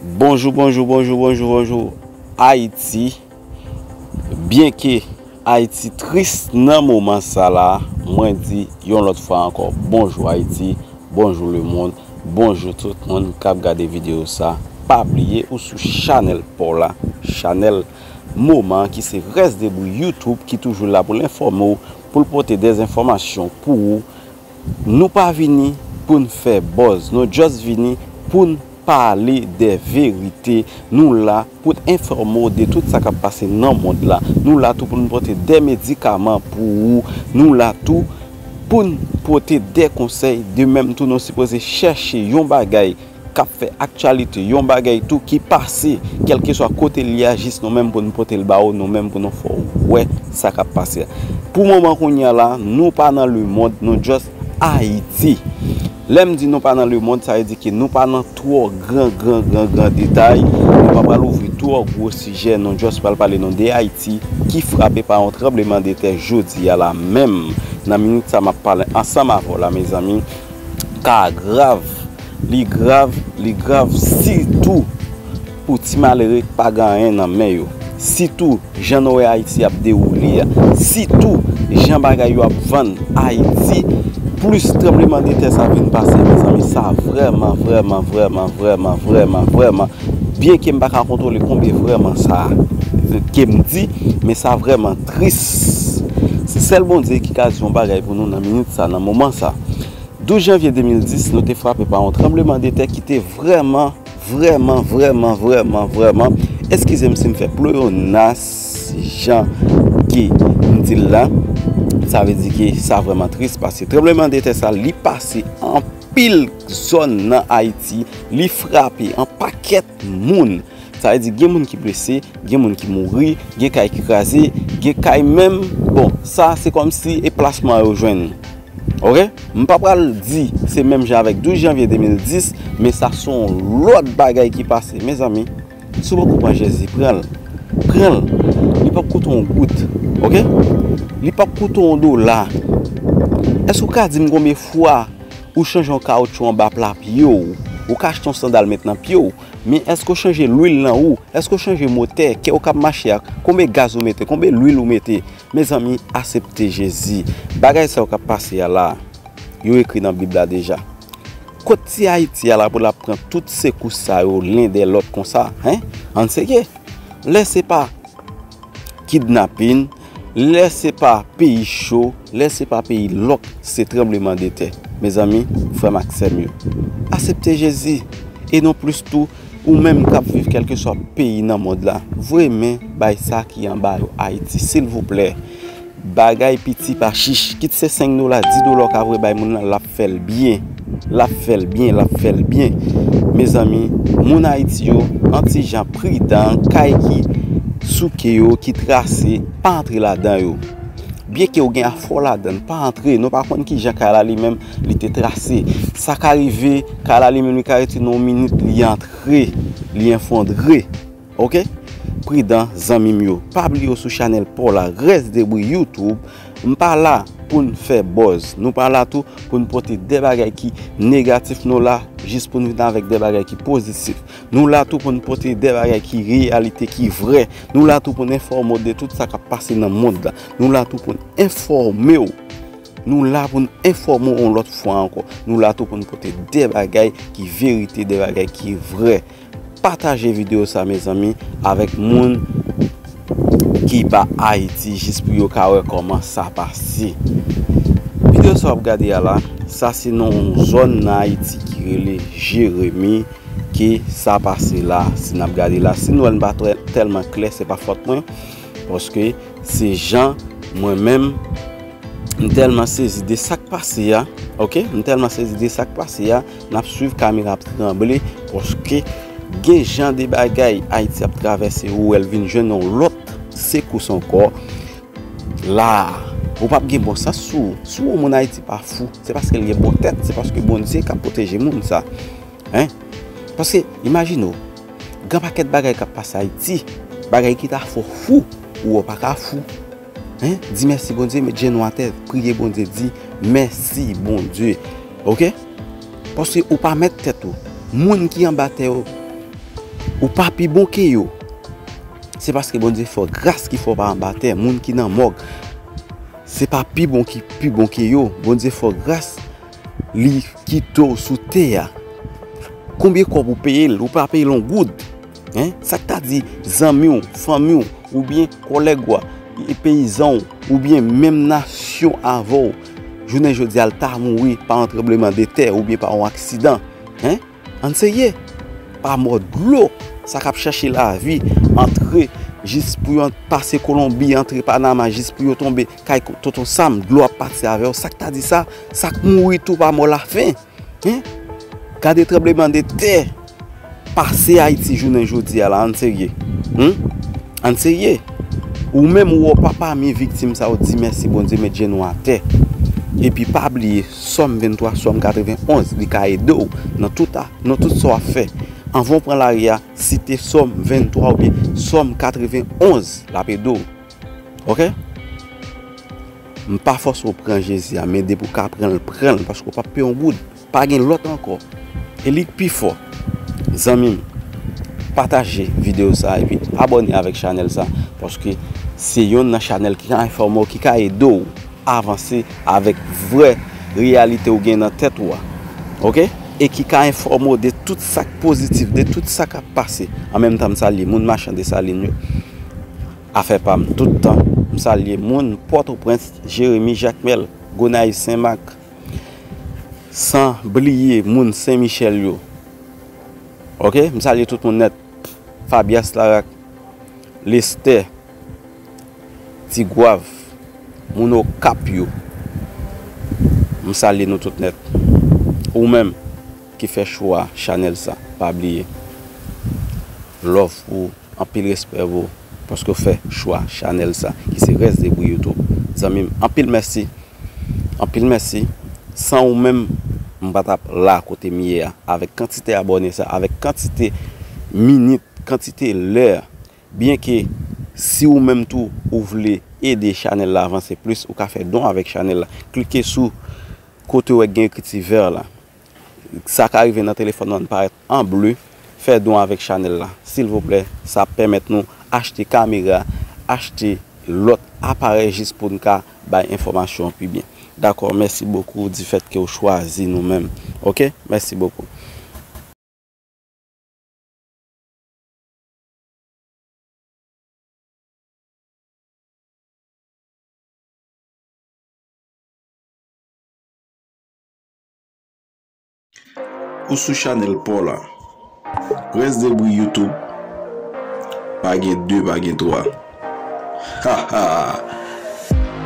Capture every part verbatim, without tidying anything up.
Bonjou, bonjou, bonjou, bonjou, bonjou, Ayiti. Byenke Ayiti tris nan moman sa la, mwen di yon lòt fwa ankò, bonjou Ayiti, bonjou lemonn, bonjou tout moun k ap gade videyo sa. Pa bliye ou sou chanèl pa w la, chanèl moman ki se Rès Debout YouTube ki toujou la pou l enfòme w, pou l pote dèzenfòmasyon pou ou. Nou pa vini pou n fè buzz, nou just vini pou n pale de verite. Nou la pou n enfòme w de tout sa k ap pase nan mond la. Nou la tou pou n pote de medikaman pou ou. Nou la tou pou n pote de konsèy. De menm tou, nou sipoze chèche yon bagay k ap fè aktyalite, yon bagay tou ki pase, kèlkeswa kote l ye a, jis nou menm pou n pote l ba ou, nou menm pou nou fè w wè sa k ap pase a. Pou moman kounye a la, nou pa nan lemonn, nou just Ayiti. Lè m di nou pa nan lemonn, sa vle di ke nou pa nan twò gran, gran, gran, gran detay. Nou pa pral ouvri twò gwo sijè, nou just pral pale nou de Ayiti ki frape pa yon tranblemanntè jodi a la menm. Nan minit sa, m ap pale ansanm avè w la, mezanmi. Ka grav. Li grav, li grav sitou pou ti malere k pa gen anyen nan men yo. Sitou, jan nou wè Ayiti ap dewoule a. Sitou, jan bagay yo ap vann Ayiti. Plis tranblemanntè sa vin pase, mezanmi, sa vrèman, vrèman, vrèman, vrèman, vrèman, vrèman. Byenke m pa ka kontwole konbyen vrèman sa ke m di, men sa vrèman tris. Se sèl Bondye ki ka di yon bagay pou nou nan minit sa, nan moman sa. Douz janvye de mil dis, nou te frape pa yon tranblemanntè ki te vrèman, vrèman, vrèman, vrèman, vrèman, eskize m si m fè pleyonas jan ke m di l la. Sa vle di ke sa vrèman tris, paske tranblemanntè sa, li pase anpil zòn nan Ayiti, li frape yon pakèt moun. Sa vle di gen moun ki blese, gen moun ki mouri, gen kay ki kraze, gen kay menm, bon, sa se kòmsi e plasman yo jwenn. Oke? M pa pral di se menm jan avèk douz janvye de mil dis, men sa se yon lòt bagay ki pase. Mezanmi, si w poko pran Jezi, pran l. Pran l. Li p ap koute w yon goud. Oke? Li p ap koute w yon dola. Èske w ka di m konbyen fwa ou chanje yon kawotchou anba pla pye w? Ou ka achte yon sandal met nan pye w, men èske w chanje lwil nan wou? Èske w chanje motè? Kè w k ap mache a, konbyen gaz ou mete? Konbyen lwil ou mete? Mezanmi, asepte Jezi. Bagay sa yo k ap pase a la, yo ekri nan Bib la deja. Kot ti Ayiti a la pou l ap pran tout sekous sa yo len dè lòt konsa, en? Ann serye. Lè se pa kidnapin, lè se pa peyi cho, lè se pa peyi lòk, se tranblemanntè. Mezanmi, frè m ak sè m yo, asepte Jezi, e non plis tou, ou menm k ap viv kèlkeswa peyi nan mond la, voye men bay sa ki anba yo, Ayiti, silvouplè. Bagay piti pa chich, kit se senk dola, dis dola w ka voye bay moun nan, l ap fè l byen. L ap fè l byen, l ap fè l byen. Mezanmi, moun Ayiti yo, yon ti jan pridan, kay ki souke yo, ki trase, pa antre ladan yo. Byenke w gen afè w ladan l, pa antre. Nou pa konn kijan kay la li menm li te trase. Sa ka rive, kay la li menm li ka rete nan yon minit, li antre, li efondre. Oke? Pridan, zanmi m yo. Pa bliye w sou chanèl pa w la, Rès Debout YouTube. M pa la pou n fè buzz. Nou pa la tou pou n pote de bagay ki negatif. Nou la jis pou n vin avèk de bagay ki pozitif. Nou la tou pou n pote de bagay ki reyalite, ki vrè. Nou la tou pou n enfòme w de tout sa k ap pase nan mond la. Nou la tou pou n enfòme w. Nou la pou n enfòme w yon lòt fwa ankò. Nou la tou pou n pote de bagay ki verite, de bagay ki vrè. Pataje videyo sa, mezanmi, avèk moun ki pa Ayiti, jis pou yo ka wè kòman sa pase. Videyo sa w ap gade a la, sa se nan yon zòn nan Ayiti ki rele Jeremi ke sa pase la. Si n ap gade la, si n wè l pa tèlman klè, se pa fòt mwen, paske se jan mwen menm, m tèlman sezi de sa k pase a, oke? M tèlman sezi de sa k pase a, n ap swiv, kamera ap tranble, paske gen jan de bagay Ayiti ap travèse, ou wè l vin jwenn yon lòt sekous ankò. La, ou p ap gen bon sans sou ou. Si w wè yon moun Ayiti pa fou, se paske l gen bon tèt, se paske Bondye k ap pwoteje moun sa. Hein? Paske, imajine w, gen pakèt bagay k ap pase Ayiti, bagay ki ta fè w fou, ou wè w pa ka fou. Hein? Di mèsi Bondye, met jenou atè, priye Bondye, di mèsi Bondye. Oke? Paske ou pa mèt tèt ou. Moun ki anba tè yo, Ou pa pi bon ke yo. Se paske Bondye fè w gras ki fè w pa anba tè. Moun ki nan mòg, se pa pi bon ki pi bon ke yo. Bondye fè w gras, li kite w sou tè a. Konbyen kòb ou peye l? Ou pa peye l yon goud. Hein? Sa k ta di zanmi w, fanmi w, oubyen kòlèg ou a, e peyizan w, oubyen menm nasyon avè w, jounen jodi a, l ta mouri pa yon tranblemanntè oubyen pa yon aksidan. Hein? Ann serye. Pa mò dlo. Sa k ap chèche lavi, antre jis pou yo pase Kolonbi, antre Panama, jis pou yo tonbe kay ko-, Tonton Sam, dlo ap pati avè yo. Sa k ta di sa? Sa k mouri tou pa mò lafen. Hein? Gade tranblemanntè pase Ayiti jounen jodi a la, ann serye. Hmm? Ann serye. Ou menm ou wè w pa pami viktim sa yo, di mèsi Bondye, met jenou atè. Epi pa bliye, Sòm venntwa, Sòm katrevenonz, li ka ede w nan tout a, nan tout sa w ap fè. Anvan w pran lari a, site Sòm venntwa oubyen Sòm katrevenonz, l ap ede w. Oke? M pa fòse w pran Jezi a, men depi w ka pran l, pran l, paske w p ap peye yon goud. Pa gen lòt ankò. E li k pi fò. Zanmi m, pataje videyo sa epi abòne avèk chanèl sa, paske se yonn nan chanèl ki ka enfòme w, ki ka ede w avanse avèk vrè reyalite ou gen nan tèt ou a. Oke? E ki ka enfòme w de tout sa k pozitif, de tout sa k ap pase. An menm tan, m salye moun Machan Desalin yo. Afè pa m tout tan. M salye moun Pòtoprens, Jeremi, Jakmèl, Gonayiv, Senmak. San bliye moun Sen Michèl yo. Oke? M salye tout moun nèt. Fabyas Larak, Lestè, Tigwav, moun Okap yo. M salye nou tout nèt. Ou menm ki fè chwa chanèl sa, pa bliye. Love pou ou, anpil respè pou ou, paske w fè chwa chanèl sa, ki se Rès Debri YouTube. Zanmi m, anpil mèsi. Anpil mèsi. San ou menm, m pa t ap la kote m ye a. Avèk kantite abòne sa, avèk kantite minit, kantite lè. Byenke si ou menm tou ou vle ede chanèl la avanse plis, ou ka fè don avèk chanèl la. Klike sou kote w wè gen ekriti vè la. Sa ka rive nan telefòn nan parèt an ble. Fè don avèk chanèl la, silvouplè. Sa ap pèmèt nou achte kamera, achte lòt aparèy jis pou n ka bay enfòmasyon an pi byen. Dakò, mèsi bokou difèt ke w chwazi nou menm. Oke? Mèsi bokou. Ou sou chanèl pa w la. Rès Debri YouTube. Pa gen de, pa gen twa. Ha ha!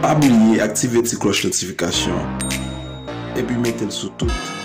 Pa bliye aktive ti klòch notifikasyon an. Epi mete l sou tout.